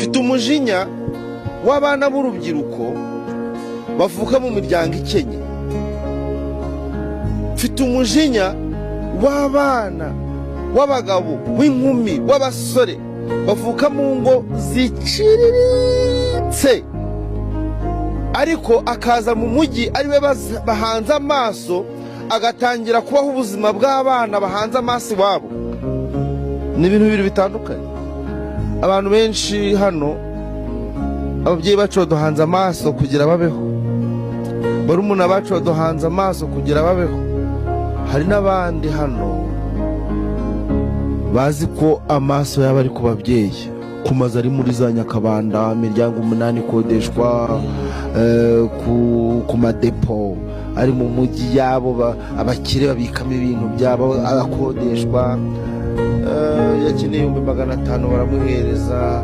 Mfite umujinya w'abana b'urubyiruko bavuka mu miryango ikennye. Mfite umujinya w'abana, w'abagabo, w'inkumi, w'abasore bavuka mu ngo ziciriritse, ariko akaza mu mujyi ariwe bahanze amaso, agatangira kubaho ubuzima bw'abana bahanze amaso iwabo. Ni ibintu bibiri bitandukanye. Abantu benshi hano, ababyeyi bacu baduhanze amaso kugira babeho, barumuna bacu baduhanze amaso kugira babeho. Hari n'abandi hano bazi ko amaso yaba ari ku babyeyi, ku mazu ari muri za Nyakabanda, imiryango umunani ikodeshwa, ku madepo ari mu mujyi yabo, abakire babikamo ibintu byabo, akodeshwa. Yakeneye 500,000, baramuhereza.